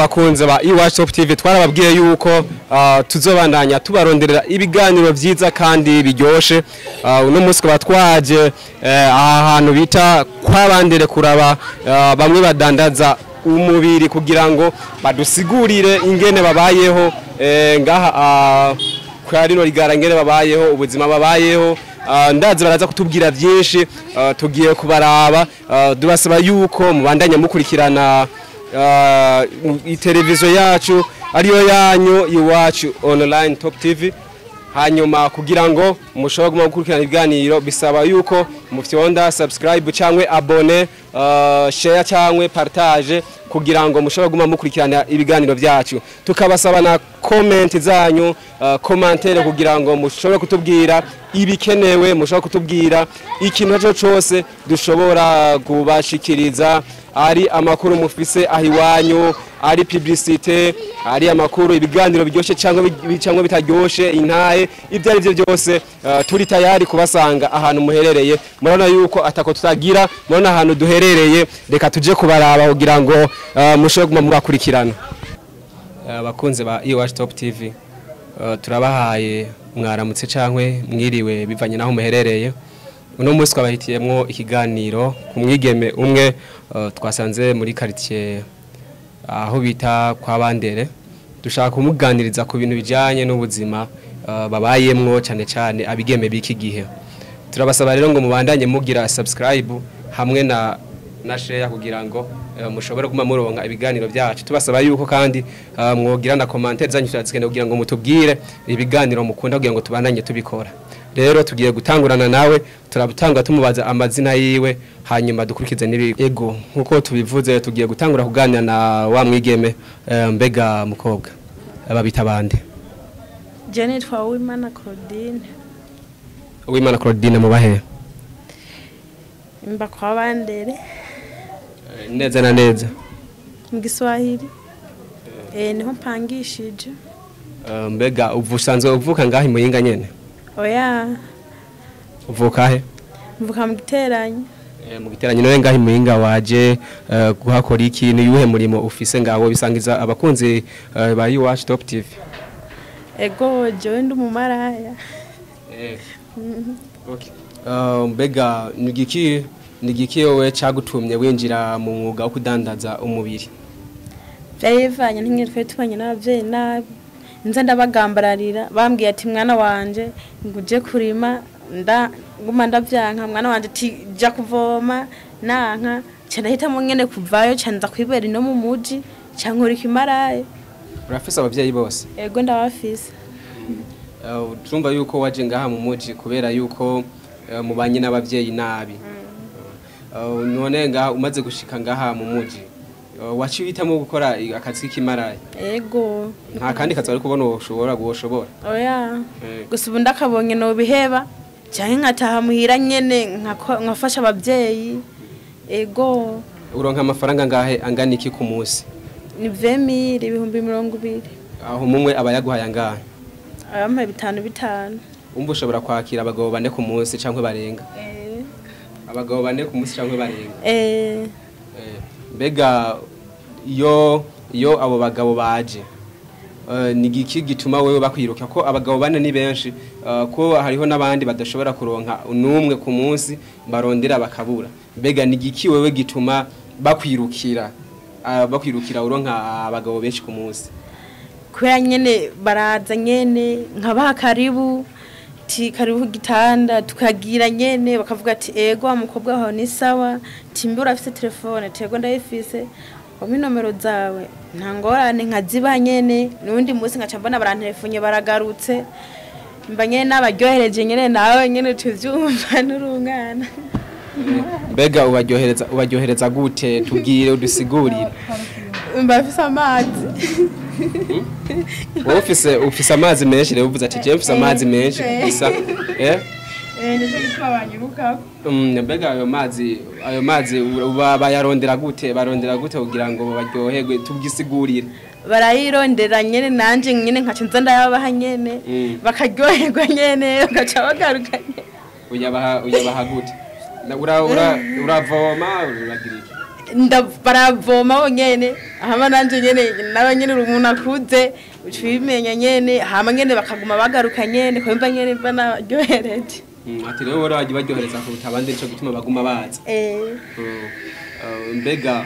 Bakunze ba Iwacu Top TV, twarababwiye yuko tuzobandanya tubaronderera ibiganiro vyiza kandi biryoshe. Uno munsi tukaba twaje aha hantu bita kwabandere kuraba bamwe badandaza umubiri kugira ngo badusigurire ingene babayeho ngaha kwa rino rigara, ingene babayeho, ubuzima babayeho. Ndazi baraza kutubwira byinshi. Tugiye kubaraba. Dubasaba yuko mubandanya mukurikirana iteleviziyo yacu ariyo yanyu Iwacu Online Top TV. Hanyuma kugira ngo mushobore guma gukurikirana ibiganiro, bisaba yuko mufyonda subscribe cyangwa abonner, share cyangwa partage, kugira ngo mushobore guma mukurikirana ibiganiro byacu. Tukabasaba na comment zanyu, commentaire, kugira ngo mushobore kutubwira ibikenewe, mushobore kutubwira ikintu cyo cyose dushobora kubashikiriza, ari amakuru mufise aho iwanyu, ari publicité, ari amakuru, ibiganiro biryoshye cyangwa bitaryoshe, intahe, ibyo ari byo byose, turi tayari kubasanga ahantu muherereye. Murabona yuko atako tutagira, murabona ahantu duherereye. Reka tuje kubaraba kugira ngo mushobore kuguma mubakurikirana. Abakunzi ba Iwacu Top TV, turabahaye mwaramutse cyangwa mwiriwe bivanye naho muherereye. Uno munsi twabahitiyemwo ikiganiro ku mwigeme umwe twasanze muri quartier aho bita kwa Bandere. Dushaka kumuganiriza ku bintu bijanye n'ubuzima babayemwo, cyane cyane abigeme b'iki gihe. Turabasaba rero ngo mubandanye mugira subscribe hamwe na share kugira ngo mushobore guma muronka ibiganiro byacu. Tubasaba yuko kandi mwogira na commentaire zanyu, turazikeneye kugira ngo mutubwire ibiganiro mukunda kugira ngo tubandanye tubikora. Rero tugiye gutangurana nawe, turabutanga tumubaza amazina yiwe, hanyuma dukurikize n'ibi. Ego, nkuko tubivuze, tugiye gutangura kuganira na wa mwigeme. Mbega mukobwa, babita bande? Je nitwa Uwimana Claudine. Uwimana Claudine, mubahe? Mba kwa Bandere. Neza na neza? Mu Giswahili. Niho mpangishije. Mbega ubu usanzwe uvuka ngaho i Muyinga nyene? Oya. Uvuka he? Mvuka mu Giteranyi. Mu Giteranyi. Nawe ngaho i Muyinga waje kuhakora iki? Ni yuhe murimo ufise ngaho bisangiza abakunzi ba Iwacu Top TV? Ego, jewe ndi umumaraya. Okay. Mbega ni igiki wowe cagutumye winjira mu mwuga wo kudandaza umubiri? Vyari bivanye n'ingene twari tubanye n'abavyeyi nabi. Nza ndabagambararira, bambwiye ati: "Mwana wanje, ngo uje kurima." Nda nguma ndavyanka. "Mwana wanje," ati, "ja kuvoma." Nanka, ca ndahitamo nyene kuvayo, ca nza kwibera ino mu muji, ca nkora ikimaraya. Urafise abavyeyi bose? Ego, ndabafise. Turumva yuko waje ngaha mu muji kubera yuko mubanye n'abavyeyi nabi. None ngaha umaze gushika ngaha mu muji, waciye uhitamo gukora akazi k'ikimaraya? Ego. Nta kandi kazi wari kubona woshobora? Oya. Gusa ubu ndakabonye nobiheba canke nkataha muhira nyene nkafasha abavyeyi, ego. Uronka amafaranga ngahe, angana iki ku munsi? Ni 20 000, 20,000. Aho mumwe aba yaguhaye angahe? Abampaye bitanu bitanu. Umva ushobora kwakira abagabo bane ku munsi canke barenga? Eh. Abagabo bane ku munsi canke barenga? Eh. Mbega iyo abo bagabo baje, ni igiki gituma wewe bakwiruka, ko abagabo bane ni benshi, ko hariho n'abandi badashobora kuronka n'umwe ku munsi, barondera bakabura? Mbega ni igiki wewe gituma bakwirukira, uronka abagabo benshi ku munsi? Kubera nyene baraza nyene, nkabaha karibu, ti karibu ku gitanda, tukagira nyene, bakavuga ati: "Ego, wa mukobwa wawe ni sawa." Ti: "Mbe urafise telefone?" Ti: "Ego, ndayifise." "Wampa inomero zawe?" Nta ngorane, nkazibaha nyene. N'uwundi munsi nkaca mbona baranterefonye, baragarutse. Mba nyene nabaryohereje nyene, nawe nyene tuvyumva nuri umwana. Mbega ubaryohereza gute? Tubwire, udusigurire. Mba mfise amazi. Wowe ufise amazi menshi rero, uvuze ati: "Jewe mfise amazi menshi gusa." Nico gituma banyirukako. Mbega ayo mazi bayarondera gute? Barondera gute kugira ngo baryoherwe? Tubwisigurire. Barayirondera nyene, nanje nyene nkaca nza ndayabaha nyene. Bakaryoherwa nyene, bagaca bagaruka nyene. Uyabaha gute? Uravoma, uragira iki? Baravoma bonyene, hama nanje nyene naba nyene umuntu akuze ucibimenya nyene, hama nyene bakaguma bagaruka nyene kumva nyene banaryohereje. Ati rero wari wagiye baryohereza kuruta abandi, nico gituma baguma baza. Mbega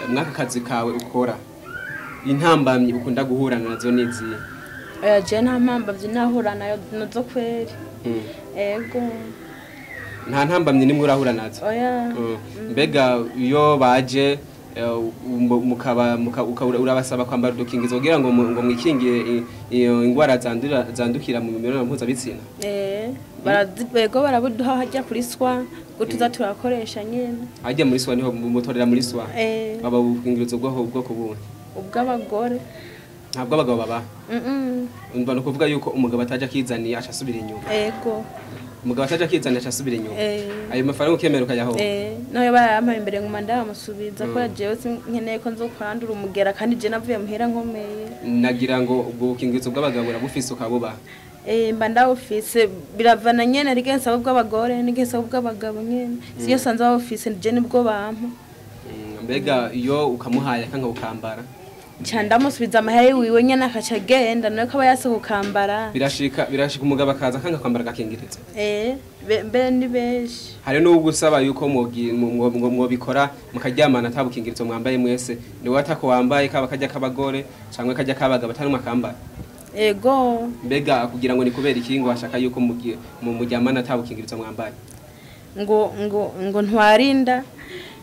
mwaka kazi kawe ukora, intambamyi ukunda guhura nazo nizihe? Oya, je nta mpambamyi nahura nayo nazo kweri. Ego. Nta ntambamyi nimwe urahura nazo? Oya. Mbega iyo baje mukaba urabasaba kwambara udukingizo kugira ngo ngo mwikingire iyo ingwara zandukira mu mibonano mpuzabitsina? Ego, barabuduha hajya kuri swa ngo tuza turakoresha nyene. Hajya muri swa niho mutorera muri swa? Eh. Baba ubukingirizo bwoko bundi? Ubw'abagore. Ntabwo abagabo baba? Umva, no kuvuga yuko umugabo ataje akizaniye aca asubira inyuma. Ego. Umugabo ataje akizaniye aca asubira inyuma. Eh. Ayo mafaranga ukemera ukayaho? Nayo bayampaye imbere nguma ndabamusubiza ko jewe nkeneye ko nzokwandura umugera, kandi je navuye muhira nkomeye. Nagira ngo ubwo bukingirizo bw'abagabo urabufise ukabubaha? Mba ndawufise, biravana nyene, ariko nsaba ubw'abagore n'igihe nsaba ubw'abagabo nyene. Siyo sanze bawufise, je nibwo bampa. Mbega iyo ukamuhaye akanga ukambara? Ca ndamusubiza amahera wiwe nyene akaca agenda, nawe ko aba yase kukambara. Birashika umugabo akaza akanga kwambara agakingirizo? Mbere ni benshi. Hari n'uwo gusaba yuko mwobikora mukaryamana ata bukingirizo mwambaye mwese, niwe atako wambaye, kaba kajya k'abagore cyangwa kajya k'abagabo atari umwe akambara? Ego. Mbega kugira ngo ni kubera iki ngo ashaka yuko muryamana ata bukingirizo mwambaye? Ngo ntwarinda,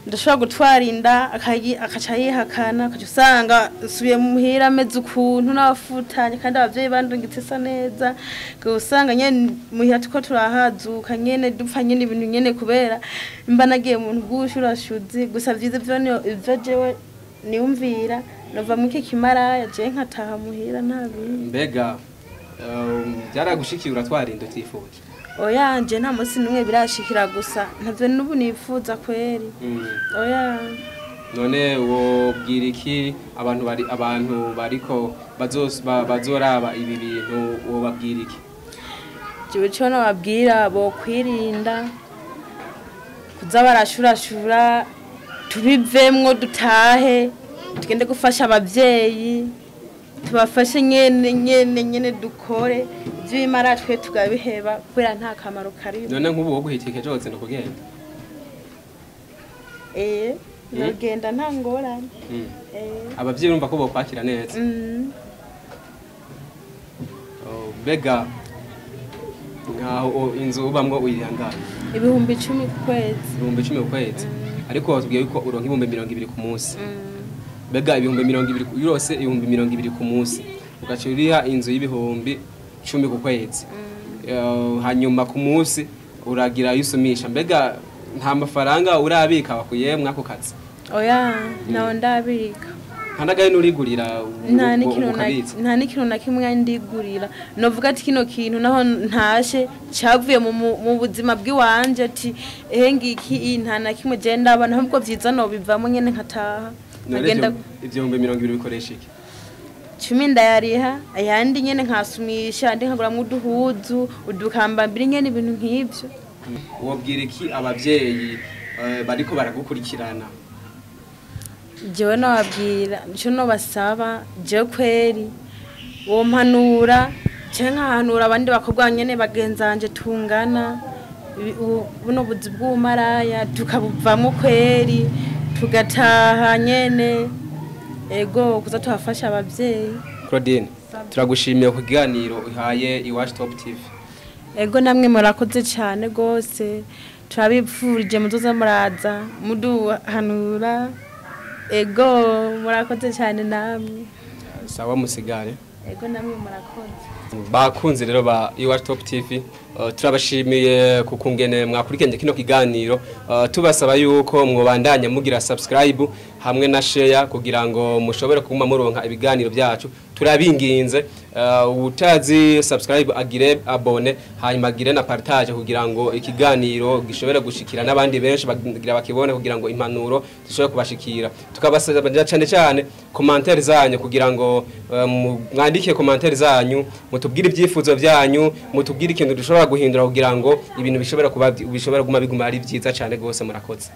ndashobora gutwara inda, akaca yihakana, akaca usanga nsubiye muhira ameze ukuntu n'abafutanye, kandi abavyeyi bandungitse isa neza, ngo usanga nyene muhira tuko turahazuka nyene dupfa nyene ibintu nyene, kubera mba nagiye mu bintu bw'ubushurashuzi. Gusa vyiza ivyo ivyo jewe niyumvira nova muri iki kimaraya, jewe nkataha muhira nta bindi. Mbega byaragushikiye uratwara inda utifuje? Oya, nje nta munsi n'umwe birashikira, gusa ntavyo n'ubu nifuza kweri. Oya. None wobwira iki abantu bariko bazoraba ibi bintu, wobabwira iki? Jewe ico nobabwira, bokwirinda kuza barashurashura, tubivemwo, dutahe tugende gufasha abavyeyi, tubafashe nyene nyene nyene, dukore ivy'imara twe tukabiheba kubera nta kamaro karimo. None nk'ubu wo guhitika ejo wozenda kugenda? Nogenda nta ngorane. Abavyeyi urumva ko bokwakira neza? Mm. Oh, mbega nkaho inzu ubamwo uyihangaye? 10,000 ku kwezi. 10,000 ku kwezi, ariko watubwiye yuko uronka 20,000 ku munsi. Mm. Mbega 20,000 yose, 20,000 ku munsi, ugaca uriha inzu y'10,000 ku kwezi. Hanyuma ku munsi uragira yusumisha, mbega nta mafaranga urabika wakuye mwako kazi? Oya, ntawe ndabika. Nta nagaye nurigurira? Nta n'ikintu ukabitsa? Nta n'ikintu na kimwe ndigurira novuga ati kino kintu naho ntashe cavuye mu buzima bw'iwanje, ati ehe ngiki iyi, nta na kimwe je ndabona, ahubwo vyiza nobivamo nyene nkataha None nkagenda. Ivyo 20,000 bikoresha iki? 10 ndayariha, ayandi nyene nkasumisha, andi nkaguramwo uduhuzu, udukambambiri nyene, ibintu nk'ivyo. Wobwira iki abavyeyi bariko baragukurikirana? Jewe nababwira ico nobasaba, jewe kweri wompanura canke nkahanura abandi bakobwa nyene bagenzanje tungana, buno buzi bw'ubumaraya tukabuvamwo kweri, tugataha nyene, ego, kuza tuhafasha abavyeyi. Claudine, turagushimiye ku kiganiro uhaye Iwacu Top TV. Ego, namwe murakoze cyane gose, turabipfurije muzoza muraza muduhanura. Ego, murakoze cyane namwe. Sawa, musigare. Ego, namwe murakoze. Bakunzi rero ba Iwacu Top TV, turabashimiye kukungene mwakurikiranye kino kiganiro, tubasaba yuko mwobandanya mugira subscribe hamwe na share kugira ngo mushobore kuguma muronka ibiganiro byacu. Turabinginze, utazi subscribe agire abonner, hanyuma agire na partage kugira ngo ikiganiro gishobore gushikira n'abandi benshi, bagira bakibone, kugira ngo impanuro zishobore kubashikira. Tukabasaba cyane cyane commentaire zanyu kugira ngo mwandike commentaire zanyu, mutubwire ibyifuzo byanyu, mutubwire ikintu dushobora guhindura kugira ngo ibintu bishobora kuba bishobora guma biguma ari byiza cyane gose. Murakoze.